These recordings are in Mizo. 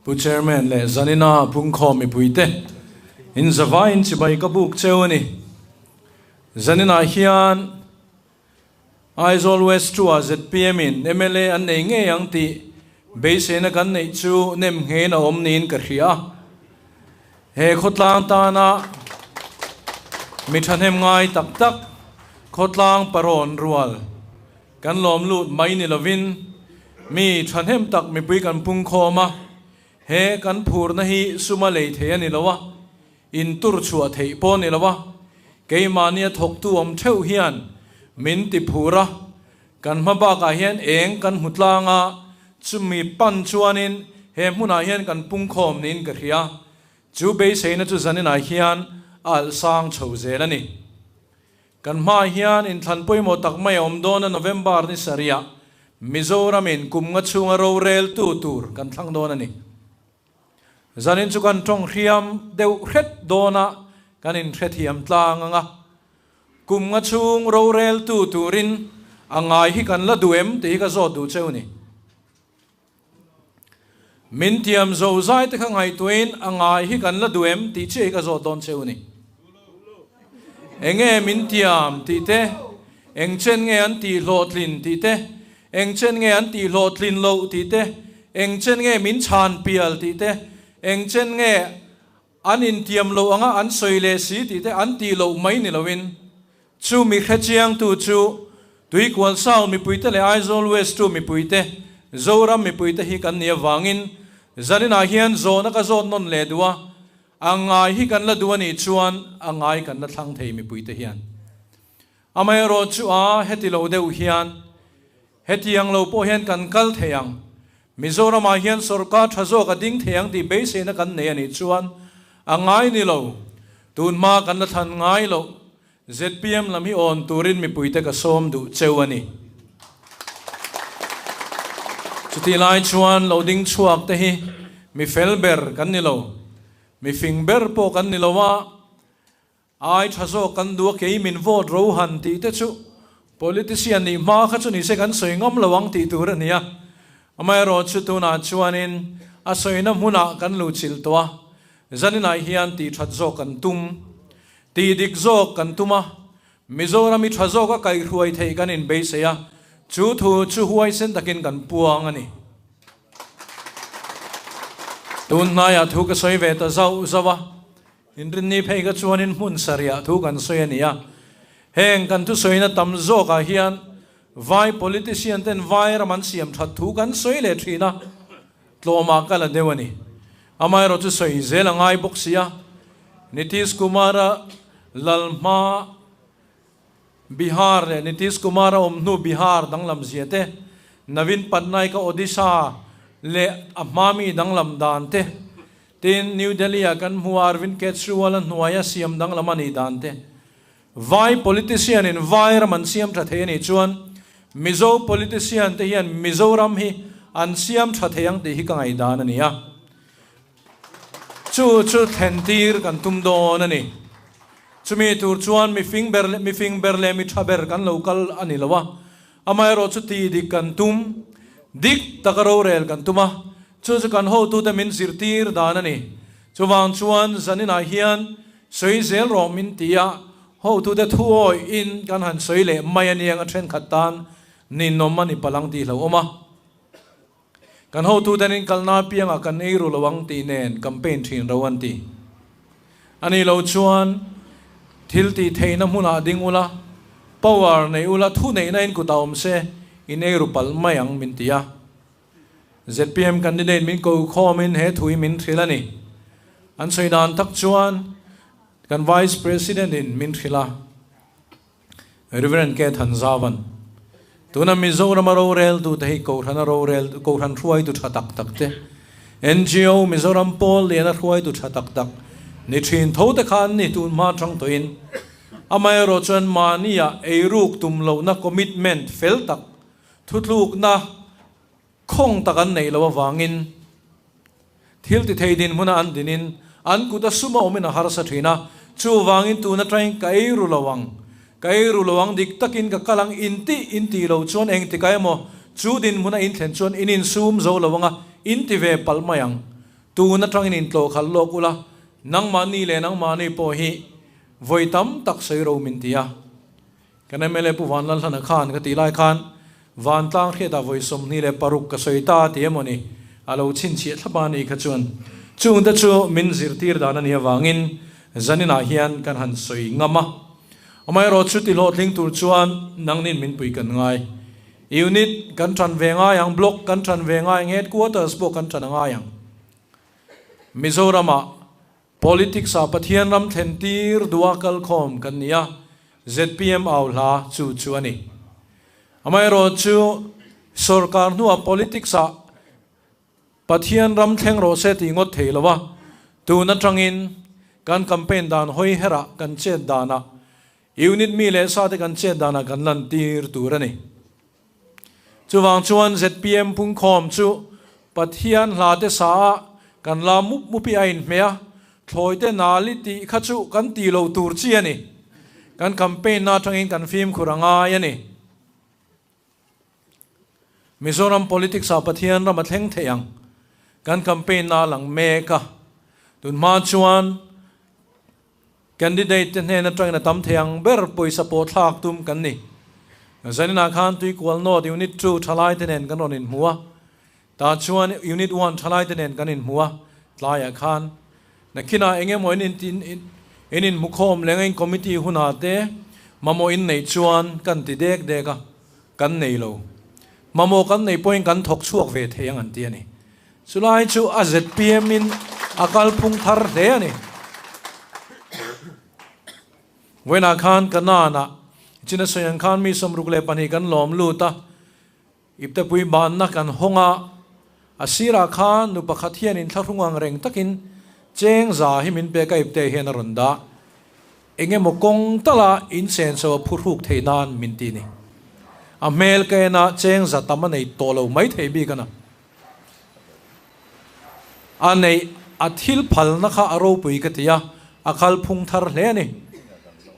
Pu Chairman leh Zanina pungkhawm mipuite in zavaiin chibai ka buk cheu a ni. Zaninah hian Aizawl West 2 ah zpm in mla an nei ngei ang tih beiseina kan neih chu nem nghein a awm niin ka hria a. He khawtlang tana mi thahnem ngai tak tak khawtlang parawn rual kan lawm lut mai ni lovin mi thahnem tak mipui kan pungkhawm a, he kan phurna hi suma lei thei a ni lo a, in tur chhuah theih pawh a ni lo a, keimahnia thawktu awm theuh hian min ti phur a, kan hma bakah hian eng kan hmu tlang a, chumi pan chuanin he hmunah hian kan pungkhawm niin ka hria, chu beiseina chu zaninah hian a alh sang chho zel a ni. Kan hmaah hian inthlan pawimawh tak mai a awm dawn a, November ni sarihah Mizoramin kum nga chhunga roreltu tur kan thlang dawn a ni. Zanin chu kan tawng hriam deuh hret dawn a, kan inhrethiam tlang ang a. Kum nga chhung roreltu turin a ngai hi kan la duh em tih hi ka zawt duh cheu ni. Min tiam zo zai te kha ngaihtuahin a ngai hi kan la duh em tih chiah hi ka zawt dawn cheu ni. Enge min tiam tih te, eng chen nge an tih hlawhtlin tih te, eng chen nge an tih hlawhtlin loh tih te, eng chen nge min chhan pial tih te, eng chen nge an intiam loh anga an sawi leh si tih te an tih loh mai ni loin Chu mi hrechiangtu chu Tuikual South mipuite leh Aizawl West 2 mipuite, Zoram mipuite hi kan nih avangin zaninah hian zawhna ka zawt nawn leh duh a, a ngai hi kan la duh a nih chuan a ngai kan la thlang thei mipuite hian. Amaherawh chu a heti lo deuh hian hetiang lo pawh hian kan kal thei ang, Mizoramah hian sorkar tha zawk a ding thei ang tih beiseina kan nei a nih chuan a ngai ni lo, tunhma kan la thlan ngai loh zpm lam hi awn turin mipuite ka sawm duh cheu a ni. Chutih lai chuan lo ding chhuak te hi mi fel ber kan ni lo, mi fing ber pawh kan ni lo a, ai tha zawk kan duh a kei min vote ro han tih te chu politician nih hma kha chu nise kan sawi ngam lo ang tih tur a ni a. Amaherawh chu tunah chuanin a sawina hmunah kan luhchilh tawh a, zaninah hian tih that zawk kan tum. Tih dik zawk kan tum a, Mizoram i tha zawk a kaihhruai theih kan inbeisei a, chu thu chu huaisen takin kan puang a ni. Tun hnaiah thu ka sawi ve ta zauh zauh a, inrinni phei ka chuanin hmun sarihah thu kan sawi a ni a. Heng kan thusawina tam zawkah hian vai politician ten vai ram an siam that thu kan sawi leh thin a, tlawmah ka la deuh a ni. Amaherawh chu sawi zel a ngai bawk si a, Nitish Kumar-a Lalhma Bihar leh Nitish Kumar-a awm hnu Bihar danglam zia te, Naveen Patnaik-a Odisha leh a hma mi danglam dan te, tin New Delhi-ah kan hmu a Arvind Kejriwal-a hnuaia siam danglam a nih dan te. Vai politician in vai ram an siam tha thei a nih chuan Mizo politician te hian Mizoram hi an siam tha thei ang tih hi ka ngaihdan a ni a. Chu chu thlen tir kan tum dawn a ni. Chumi tur chuan mi fing ber leh mi fing ber leh mi tha ber kan lo kal a ni lo a, amaherawh chu tih dik kan tum, dik taka rorel kan tum a, chu chu kan hotute min zirtir dan a ni. Chuvang chuan zaninah hian sawi zel rawh min ti a, hotute thu awihin kan han sawi leh mai a niang a thenkhat tan ninawm a ni palang tih hlauhawm a. Kan hotuten in kalna apiangah kan ei ru lo ang tih nen campaign thin ro an ti. A nih loh chuan thil tih theihna hmunah ding ula, power nei ula, thu neihna in kutah awm se in ei ru palh mai ang min ti a. Zpm candidate min ko khawmin he thu hi min hrilh a ni. An sawi dan tak chuan kan Vice President in min hrilh a. Rev. K. Thanzavan, Tuna Mizorama roreltute hi Kohhrana rorel, Kohhran hruaitu tha tak tak te, NGO Mizoram pawl liana hruaitu tha tak tak ni thin tho te kha an ni tun hma tang tawhin. Amaherawh chuan mahnia eiruk tum lohna commitment fel tak, thutlukna khawng tak an neih loh avangin thil ti thei dinhmuna an dinin an kut a sum a awmin a harsa thin a, chuvangin tun atangin ka ei ru lo ang, ka ei ru lo ang dik takin ka kal ang intih intih loh chuan engtikah emaw chu dinhmuna inthlen chuan in insum zo lo anga inti ve palh mai ang. Tun atangin intlawh khalh lawk ula, nangmahni leh nangmahni pawh hi vawi tam tak sawi ro min ti a. Kan mla Pu Vanlalhlana khan ka tih lai khan Vantlang hriatah vawi 26 ka sawi ta ti emaw ni a lo chhinchhiah thlap a nih kha chuan chungte chu min zirtir dan a nih avangin zaninah hian kan han sawi ngam a. Amaherawh chu ti hlawhtling tur chuan nangnin min pui kan ngai. Unit kan ṭan ve ngai ang, Block kan ṭan ve ngai ang, Headquarters pawh kan ṭan a ngai ang. Mizoramah Politics ah Pathian ram thlen tir duha kalkhawm kan ni a, zpm au hla chu chu a ni. Amaherawh chu sorkar hnuah Politics ah Pathian ram thleng rawh se tih ngawt thei lo a, tun atangin kan campaign dan hawi herah kan chet danah Unit mi leh sa te kan chet danah kan lantir tur a ni. Chuvang chuan zpm pungkhawm chu Pathian hla te sa ah kan la mup mup i a inhmeh a, thlawi te nali tih kha chu kan ti lo tur chi a ni. Kan campaign na atangin kan fimkhur a ngai a ni. Mizoram politics ah Pathian ram a thleng thei ang. Kan campaign na a lang mek a. Tunhma chuan Candidate te hnen atangin a tam thei ang ber pawisa pawh thlak tum kan ni. Zaninah khan Tuikual North Unit 2 thalai te nen kan rawn inhmu a, tah chuan Unit 1 thalai te nen kan inhmu a, tlaiah khan nakinah eng emaw in in inhmu khawm leng a in committee hunah te mamawh in neih chuan kan ti dek dek a, kan nei lo. Mamawh kan neih pawhin kan thawk chhuak ve thei ang an ti a ni. Chulai chu a zpm in a kalphung thar hle a ni. Vawiinah khan Kanaan-ah China sawi ang khan mi 62 kan lawm lut a, iptepui banna kan hawng a, a sirah khan nu pakhat hian inthlahrung ang reng takin cheng za hi min pek a ipte hian a rawn dah. Eng emaw kawng tala insenso a phuhruk theih nan min ti ni. A hmel ka en a, cheng za tam a nei tawh lo mai thei bik a na. A neih a thil phalna kha a ropui ka ti a, a kal phung thar hle a ni.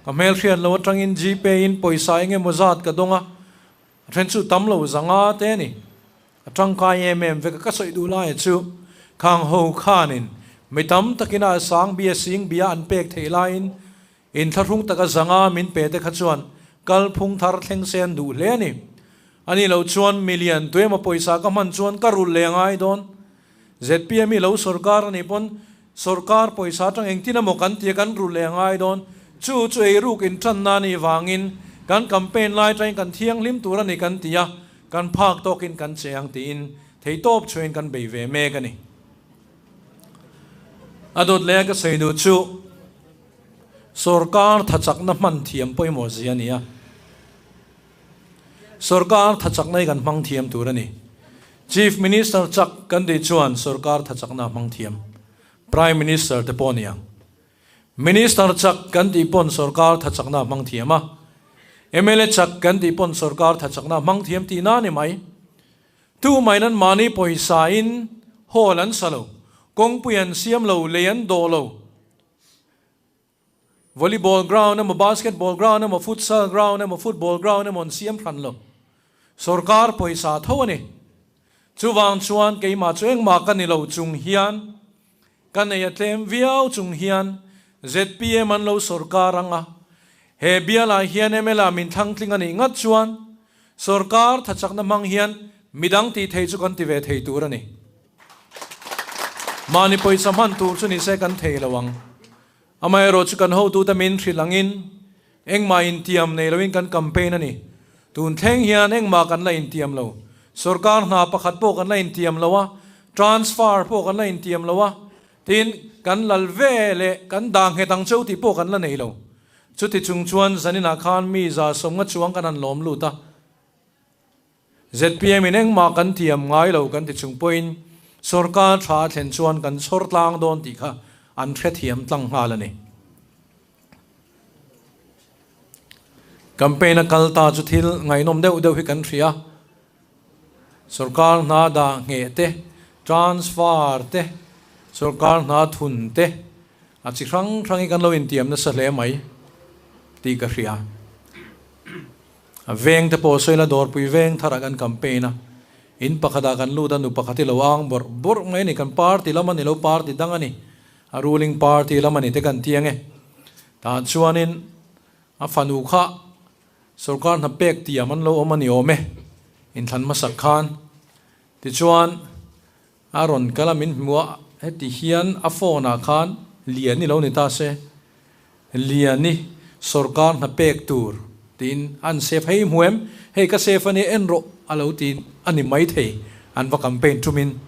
Ka hmelhriat lo atangin Gpay in pawisa eng emaw zat ka dawng a, a then chu tam lo zanga te a ni. A tangkai em em vek a, ka sawi duh laia chu khang ho khanin mi tam takin a sang bia sing bia an pek theih laiin Inthlahrung taka zanga min pe te kha chuan kalphung thar thleng se an duh hle a ni. Ani lo chuan million tuemaw pawisa ka hman chuan ka rulh leh a ngai dawn. Zpm hi lo sorkar a nih pawn sorkar pawisa atang engtin emaw kan tia kan rulh leh a ngai dawn. Chu chu eiruk intanna a nih vangin kan campaign lai atangin kan thianghlim tur a ni kan ti a, kan phak tawkin kan che ang tiin theitawp chhuahin kan bei ve mek a ni. A dawt leh a ka sawi duh chu. Sorkar thachakna hman thiam pawimawh zia a ni a, sorkar thachakna hi kan hmang thiam tur a ni. Chief Minister chak kan tih chuan sorkar thachakna a hmang thiam, Prime Minister te pawh a ni ang. Minister chak kan tih pawn sorkar thachakna a hmang thiam a, mla chak kan tih pawn sorkar thachakna a hmang thiam tihna a ni mai. Tu mai nan mahni pawisa in hall an sa lo, kawngpui an siam lo, lei an dawh lo. Volleyball ground emaw basketball ground emaw futsal ground emaw football ground emaw an siam hran lo. Sorkar pawisa tho a ni. Chuvang chuan keimah chu engmah ka ni lo chung hian ka nei a tlem viau chung hian zpm an lo sorkar ang a, he bialah hian mla min thlangtling a nih ngat chuan sorkar thachakna hmang hian midang tih thei chu kan ti ve thei tur a ni. Mahni pawisa hman tur chu nise kan thei lo ang. Amaherawh chu kan hotute min hrilh angin engmah intiam nei loin kan campaign a ni. Tun thleng hian engmah kan la intiam lo. Sorkar hna pakhat pawh kan la intiam lo a, transfer pawh kan la intiam lo a, tin kan lal ve leh kan dah nghet ang cheu tih pawh kan la nei lo. Chuti chung chuan zaninah khan mi 150 chuang kan han lawm lut a. Zpm in engmah kan tiam ngai lo kan ti chung pawhin sorkar tha a thlen chuan kan chhawr tlang dawn tih kha an hrethiam tlang nghal a ni. Campaign a kal ta chu thil ngaihnawm deuh deuh hi kan hria. Sorkar hna dah ngheh te, transfer te, sorkar hna thun te a chi hrang hrang hi kan lo intiam nasa hle mai tih ka hria. A veng te pawh sawi la dawrpui veng tharah kan campaign a. In pakhatah kan lut a, nu pakhat hi lo ang bawrh bawrh mai a ni. Kan party lam a ni lo, party dang a ni. A ruling party lam a ni te kan ti ang e. Tah chuanin a fanu kha sorkar hna pek tiam an lo awm a ni awm e, inthlan hmasak khan. Tichuan a rawn kal a, min hmu a, heti hian a phone ah khan Liani lo ni ta se, Liani sorkar hna pek tur tiin an save hei hmu em? Hei ka save a nia en rawh a lo ti a ni maithei an va campaign tumin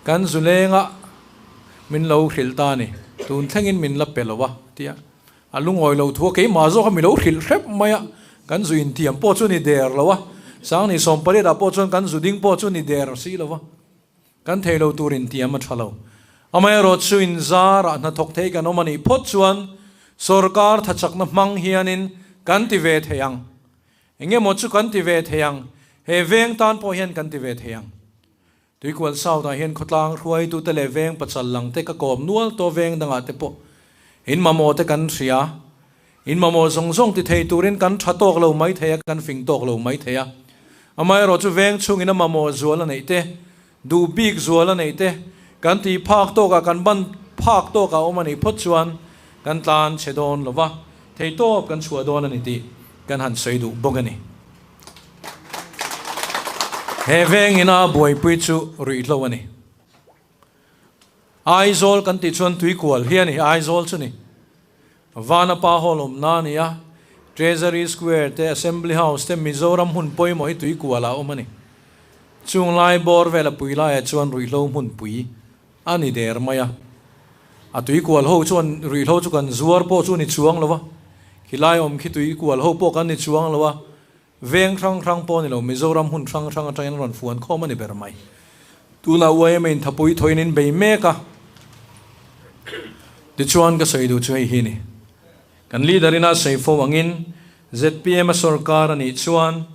kan zulenga min lo hrilh ta a ni, tun thlengin min la pe lo a tia a lungawi lo thu a keimah zawk a mi lo hrilh hrep mai a, kan zu intiam pawh chu ni der lo a, Sangni sawmpariat ah pawh chuan kan zu ding pawh chu ni der si lo a. Kan thei lo tur intiam a tha lo. Amaherawh chu inzarah hnathawk thei kan awm a nih phawt chuan sorkar thachakna hmang hianin kan ti ve thei ang. Engemaw chu kan ti ve thei ang. He veng tan pawh hian kan ti ve thei ang. Tuikual South ah hian khawtlang hruaitute leh veng pachal lang te ka kawm nual tawh veng dangah te pawh in mamawh te kan hria. In mamawh zawng zawng ti thei turin kan tha tawk lo mai thei a, kan fing tawk lo mai thei a. Amaherawh chu veng chhungin a mamawh zual a neih te, duh bik zual a neih te, kan tih phak tawkah kan ban phak tawkah awm a nih phawt chuan kan tlan chhe dawn lo va, thei tawp kan chhuah dawn a ni tih kan han sawi duh bawk a ni. He vengina buaipui chu ruihhlo a ni. Aizawl kan tih chuan tuikual hi a ni, Aizawl chu ni. Vanapa Hall awmna a ni a, Treasury Square te, Assembly House te, Mizoram hmun pawimawh hi tuikualah a awm a ni. Chung lai bawr vela pui laiah chuan ruihhlo hmunpui a ni der mai a. A tuikual ho chuan ruihhlo chu kan zuar pawh chu ni chuang lo a, khilai awm khi tuikual ho pawh kan ni chuang lo a, Veng hrang hrang pawh a ni lo, Mizoram hmun hrang hrang atangin an rawn fuan khawm a ni ber mai. Tunah YMA in thapui thawiin in bei mek a, tichuan ka sawi duh chu hei hi a ni. Kan leader ina sawi fo angin zpm a sorkar a nih chuan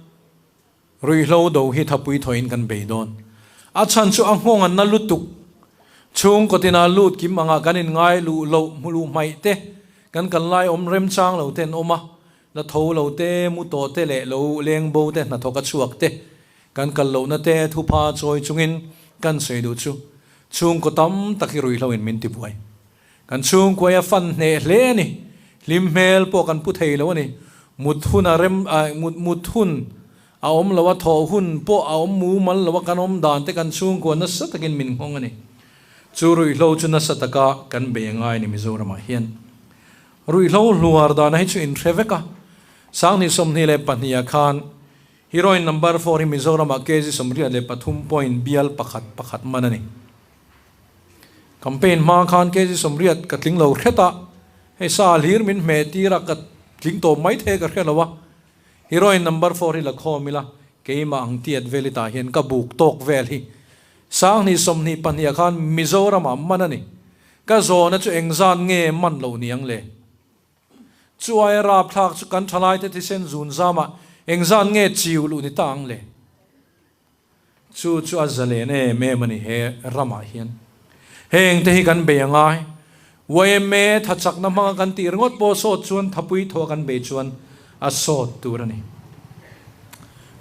ruihhlo do hi thapui thawiin kan bei dawn. A chhan chu a nghawng an na lutuk, chhungkaw tinah lut kim angah kan inngai luh loh hmu luh hmaih te, kan kal lai awm remchang lo te an awm a, La tho lo te, mu tawh te leh lo leng bo te hnathawk a chhuak te, kan kal lohna te thupha chawi chungin kan sawi duh chu chhungkaw tam tak hi ruihhlo in min ti buai. Kan chhungkuai a fan hneh hle a ni. Hlim hmel pawh kan pu thei lo a ni. Mut hun a rem mut mut hun a awm lo a, thawh hun pawh a awm mumal lo a, kan awm dan te kan chhungkua nasa takin min nghawng a ni. Chu ruihhlo chu nasa taka kan bei a ngai a ni Mizoramah hian. Ruihhlo hluar dana hi chu inhre vek a, 2022 ah khan Heroin number four hi Mizoramah kg 83 point bial pakhat pakhat man a ni. Campaign hma khan kg 80 ka tling lo hret a, hei sa hlir min hmeh tir a, ka tling tawp mai thei ka hre lo a. Heroin number four hi la khawm ila, keimah ang tiat vel i tah hian ka buk tawk vel hi 2022 ah khan Mizoramah man a ni. Ka zawhna chu engzat nge man lo niang le? Chu aia rapthlak chu kan thalaite thisen zun zamah engzat nge chiu luh ni ta ang le? Chu chu a zalen em em a ni he ramah hian. Heng te hi kan bei a ngai. Yma thachakna hmanga kan tih ringawt pawh sawt chuan thapui thaw kan bei chuan a sawt tur a ni.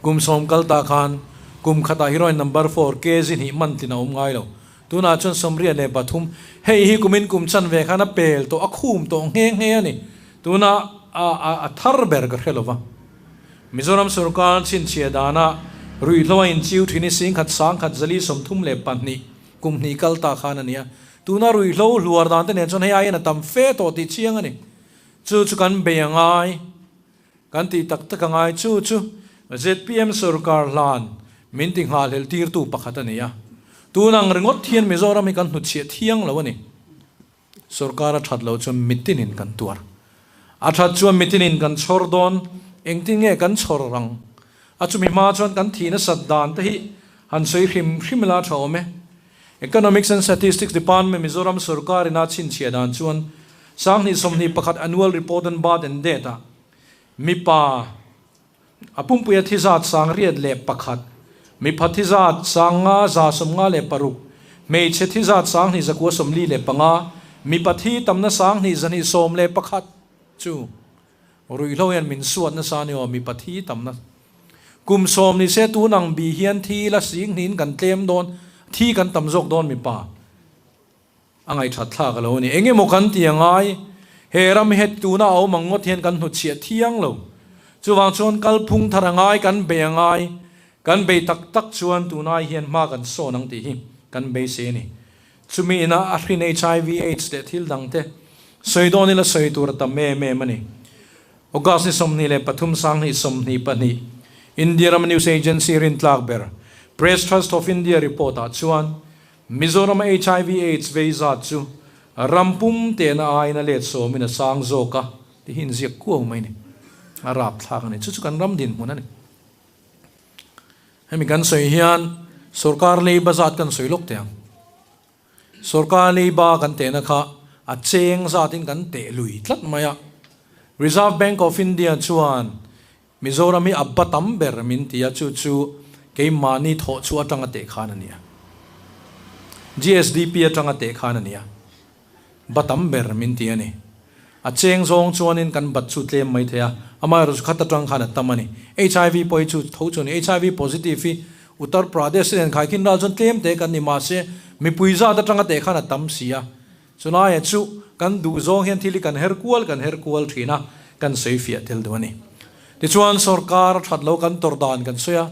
Kum sawm kal ta khan kum khatah heroin number four kg hnih man tlin a awm ngai lo. Tunah chuan 83, hei hi kumin kum chanve khan a pel tawh, a khum tawh nghe nghe a ni. Tunah a a a thar ber ka hre lo va. Mizoram sorkar chhinchhiah dana ruihhlo a inchiu thin hi singkhat sangkhat zali 32 kum hnih kal ta khan a ni a. Tuna ruihhlo hluar dan te nen chuan hei aiin a tam fe tawh tih chiang a ni. Chu chu kan bei a ngai. Kan tih tak tak a ngai chu chu zpm sorkar hlan min ti nghahhlelh tirtu pakhat a ni a. Tun ang ringawt hian Mizoram hi kan hnutchhiah thiang lo a ni. Sorkar a that loh chuan mitinin kan tuar. A that chuan mitinin kan chhawr dawn, engtin nge kan chhawr rang? A chumi hma chuan kan thih nasat dan te hi han sawi hrim hrim ila tha awm e. Economics and Statistics Department Mizoram sorkar ina chhinchhiah dan chuan 2021 Annual Report on Birth and Death ah mipa a pumpuia thi zat 601, mipa thi zat 5,156, hmeichhe thi zat 2,945, mipa thi tamna 2,211 chu ruihhlo hian min suat nasa a ni aw, mipa thi tamna. Kum 10 ni se tu nang bi hian thi la sing nin kan tlem don thi kan tam zok don mi pa angai that thla ka lo ni enge mo kan ti angai he ram het tu na au mangngot hian kan hnu chhia thiang lo chuwang chuan kal phung tharangai kan be angai kan be tak tak chuan tu nai hian ma kan so nang ti hi kan be se ni chumi ina a hrin HIV AIDS te thil dang te soidon ila soi tur ta me me mani August ni somni le pathum sang ni somni pani India Ram News Agency rin tlak ber Press Trust of India report a chuan Mizoram HIV AIDS veiza chu rampum te na aina let so mina sang zoka ti hin ziak kuau mai ni arap thlak ani chu chu kan ram din hmun ani hemi kan soi hian sarkar lei bazat kan soi lok te ang sarkar lei ba kan te na kha a cheng zatin kan te lui tlat maya Reserve Bank of India chuan Mizoram hi abba tam ber min tia chu chu keimahni thaw chu atanga te khan ania GSDP atanga te khan ania batam ber min ti ani a cheng zawng chuanin kan bat chu tlem mai theia amai ro khat atang khan atam ani HIV poi chu tho chu ni HIV positive hi Uttar Pradesh nen khai khin ral chon tlem te kan ni ma se mi puiza ta tanga te khan atam sia chunai chu kan du zawng hian thili kan her kual thina kan sei fia tel du ani ti chuan sarkar that lo kan tordan kan soya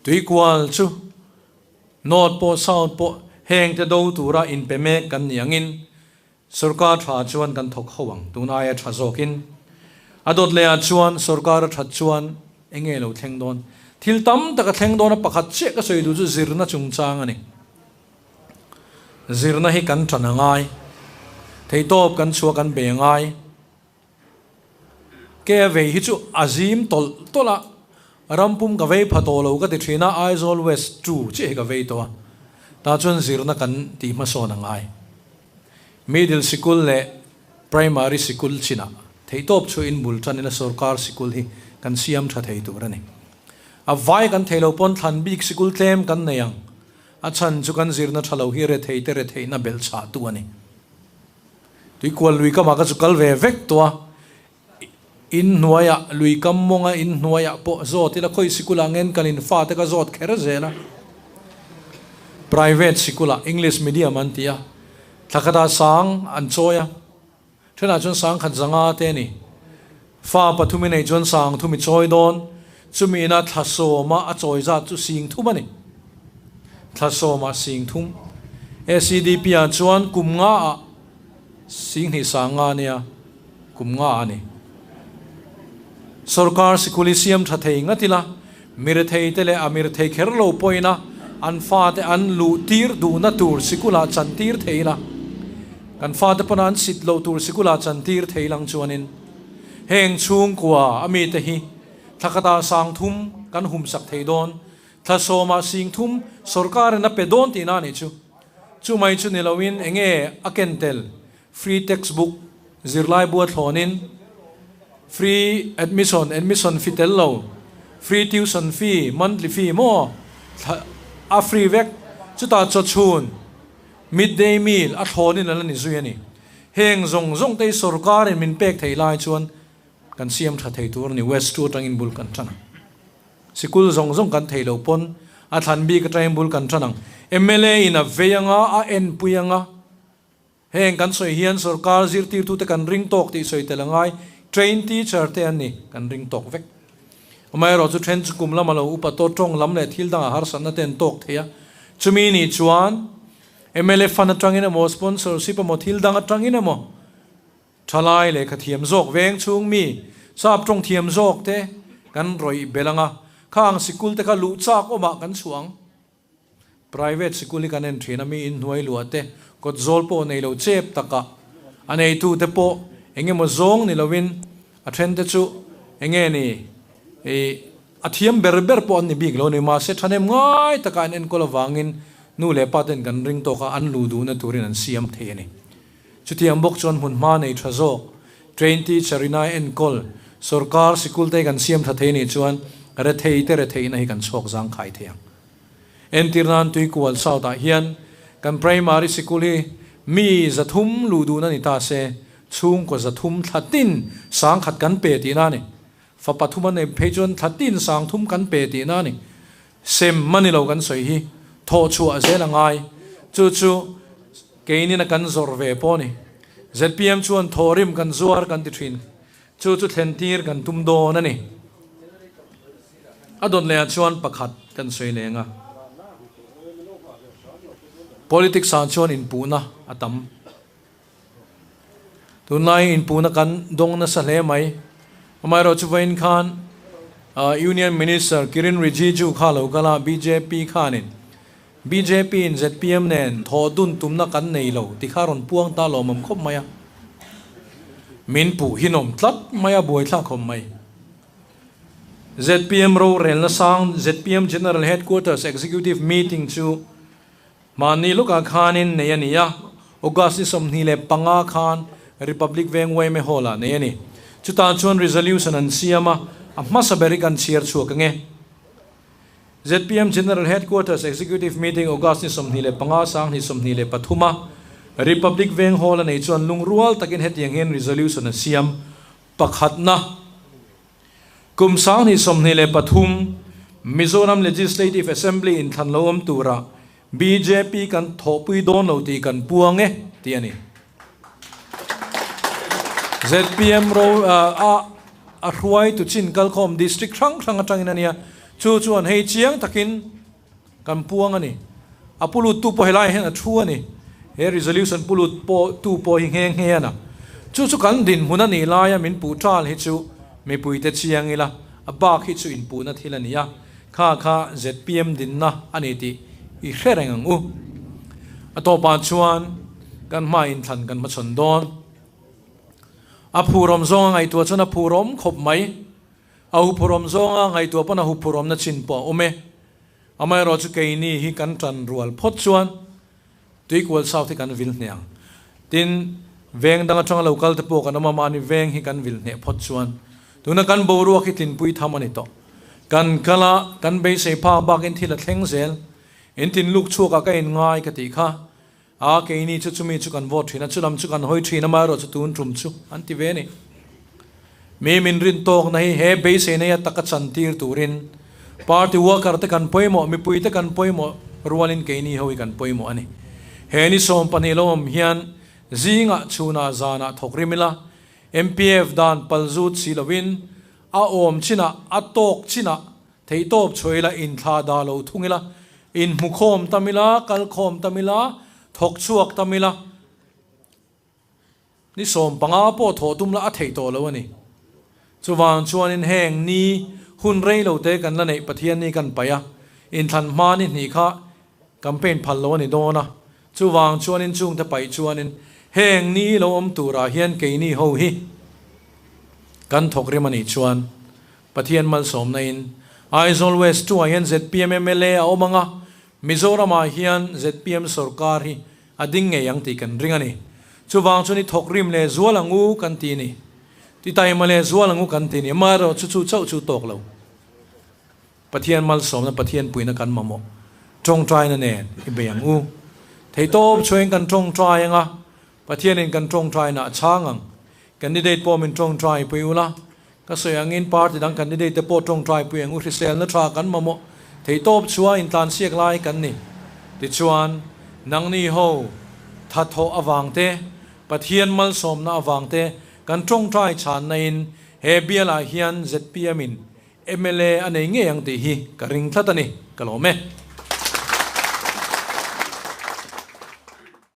tuikual chu north po south po heng te do tura in pe me kan niangin sarkar tha chuan kan thok howang tunaya tha zokin adot le a chuan sarkar tha chuan enge lo thleng don thil tam taka thleng don a pakhat che ka soi du chu zirna chungchang ani zirna hi kan thanangai theitop kan chua kan be ngai ke ve hi chu azim tol tola rampum ka vei phato lo ka ti thina Aizawl West 2 che ka vei to ta chuan zirna kan ti ma so na ngai middle sikul le primary sikul china theitop chu in bul thanina sarkar sikul hi kan siam tha thei tur ani a vai kan theilo pon thlan bik sikul tlem kan neyang a chan chu kan zirna thalo hi re thei te re thei na bel cha tu ani tui kwal lui ka ma ka chu kal ve vek to in nuaya lui kam monga in nuaya po zot ila khoi sikula ngen kalin fa te ka zot kher zela private sikula English medium an tia thakata sang an choya thena chun sang khat zanga te ni fa pathumi nei chun sang thumi choi don chumi na thaso ma a choi za chu sing thum ani thaso ma sing thum ACDP a chuan kum nga a sing ni sanga nia kum nga ani sarkar sikuli siam tha thei ngatila mir thei te le amir thei kher lo poina an fa te an lu tir du na tur sikula chan tir theila kan fa te pon an sit lo tur sikula chan tir theilang chuanin heng chung kwa ami te hi thakata sang thum kan hum sak thei don thasoma sing thum sarkar na pe don ti na ni chu chu mai chu nilowin enge akentel free textbook zirlai bua thlonin free admission admission fee tel lo free tuition fee monthly fee mo a free vek chuta cho chun midday meal a thlonin ala ni zui ani heng zong zong te sarkar in min pek thei lai chuan kan siam tha thei tur ni west tu tangin bul kan thana sikul zong zong kan thei lo pon a than bi ka train bul kan thanang MLA in a veyanga a en puyanga heng kan soi hian sarkar zir tir tu te kan ring tok ti soi telangai train teacher te an ni kan ring tok vek mai ro chu then chu kum lama lo upa to tong lam le thil dang a har san na ten tok theia chumi ni chuan MLA fan atangin emo sponsorship emo thil dang atangin emo thalai le kha thiam zok veng chung mi sap tong thiam zok te kan roi belanga khang sikul te kha lu chak oma kan chuang private sikul hi kan en thina mi in hnuai lua te kot zol po nei lo chep taka anei tu te po enge mo zong ni lovin a then te chu enge ni e a thiam ber ber po an ni bik lo ni ma se thanem ngai taka an en kol awangin nu le pa ten kan ring to ka an lu du na turin an siam the ni chutiang bok chuan hmun hma nei tha zawk train teacher ina en kol sarkar sikul te kan siam tha the ni chuan re thei te re thei na hi kan chhawk zang khai thiang entirnan tui kual south ah hian kan primary sikul hi mi zathum lu du na ni ta se chung ko zathum thatin sang khat kan pe ti na ni Fa pathum a nei phei chuan thla tin sang thum kan pe tihna a ni. Sem a ni lo kan sawi hi thawh chhuah zel a ngai. Chu chu keinin a kan zawrh ve pawh a ni. Zpm chuan thawhrim kan zuar kan ti thin. Chu chu thlen tir kan tum dawn a ni. A dawt lehah chuan pakhat kan sawi leng a. Politics ah chuan inpuhna a tam. Tunlai inpuhna kan dawng nasa hle mai. Amaherawhchu vawiin khan Union Minister Kiren Rijiju kha lo kal a, bjp khanin bjp in zpm nen thawh dun tumna kan nei lo ti kha rawn puang ta lawmawm khawp mai a. Min puh hinawm tlat mai a, buaithlak khawp mai. Zpm rorelna sang zpm General Headquarters Executive Meeting chu Mahni lawkah khanin nei a ni a, August ni 25 khan Republic Veng yma Hall-ah nei a ni. Chutah chuan resolution an siam a, a hmasa ber hi kan chhiar chhuak ang e. Zpm General Headquarters Executive Meeting August ni 25 2023 a Republic Veng Hall a nei chuan lungrual takin hetiang hian resolution a siam, Pakhatna. Kum 2023 Mizoram Legislative Assembly inthlan lo awm turah bjp kan thawhpui dawn lo tih kan puang e, tih a ni. Zpm ro a a hruaitu chin kalkhawm district hrang hrang atangin a nia, chu chuan hei chiang takin kan puang a ni. A pulut tu pawh helaiah hian a thu a ni. He resolution pulut pawh tu pawh hi nghe nghe a na. Chu chu kan dinhmun a nih laia min puh tal hi chu mipuite chiang ila, a bak hi chu inpuhna thil a ni a, kha kha zpm dinna a ni tih i hre reng ang u. A tawpah chuan kan hma inthlan kan hmachhawn dawn. A phurawm zawnga ngaihtuah chuan a phurawm khawp mai. A huphurawm zawnga ngaihtuah pawn a huphurawmna chin pawh a awm e. Amaherawh chu keini hi kan tan rual phawt chuan Tuikual South hi kan vil hneh ang. Tin, veng dang atanga lo kal te pawh kan awm a, mahni veng hi kan vil hneh phawt chuan tuna kan boruak hi tlinpui tham a ni tawh. Kan kal a, kan beisei phak bakin thil a thleng zel. In tin luk chhuakah ka inngai ka tih kha. A, keini chu chumi chu kan vote thin a, chulam chu kan hawi thin a, amaherawh chu tun tum chu an ti ve a ni. Mi min rin tawkna hi he beisei neia taka chan tir turin party worker te kan pawimawh, mipui te kan pawimawh rualin keini ho hi kan pawimawh a ni. He ni 12 lo awm hian zingah chhunah zanah thawk rim ila, MPF dan pal zut si lovin a awm chinah a tawk chinah Theihtawp chhuah ila, inthla dah lo thung ila, inhmukhawm tam ila, kalkhawm tam ila, thawk chhuak tam ila, ni 15 pawh thawh tum la a theih tawh lo a ni. Chuvang chuanin heng ni hun rei lo te kan la neih Pathian ni kan paih a, inthlan hma ni hnih kha campaign phal lo a ni dawn a, chuvang chuanin chungte paih chuanin heng ni lo awm turah hian keini ho hi kan thawk rim a nih chuan Pathian malsawmna in Aizawl West 2 ah hian zpm mla a awm ang a, Mizoram ah hian zpm sorkar hi a ding ngei ang tih kan ring a ni. Chuvang chuan i thawk rim leh zual ang u kan ti ni. Ti taima leh zual ang u kan ti ni. Amaherawh chu chu chauh chu tawk lo. Pathian malsawmna Pathian puihna kan mamawh. Tawngtaina nen i bei ang u. Theihtawp chhuain kan tawngtai ang a, Pathianin kan tawngtaina a chhang ang. Candidate pawh min tawngtai pui ula, Ka sawi angin party dang candidate te pawh tawngtai pui ang u hriselna tha kan mamawh theihtawp chhuah intlansiak lai kan ni. Tichuan, nangni ho thathawh avang te, Pathian malsawmna avang te kan tawngtai chhanna in he bialah hian zpm in mla a nei ngei ang tih hi ka ring tlat a ni. Ka lawm e.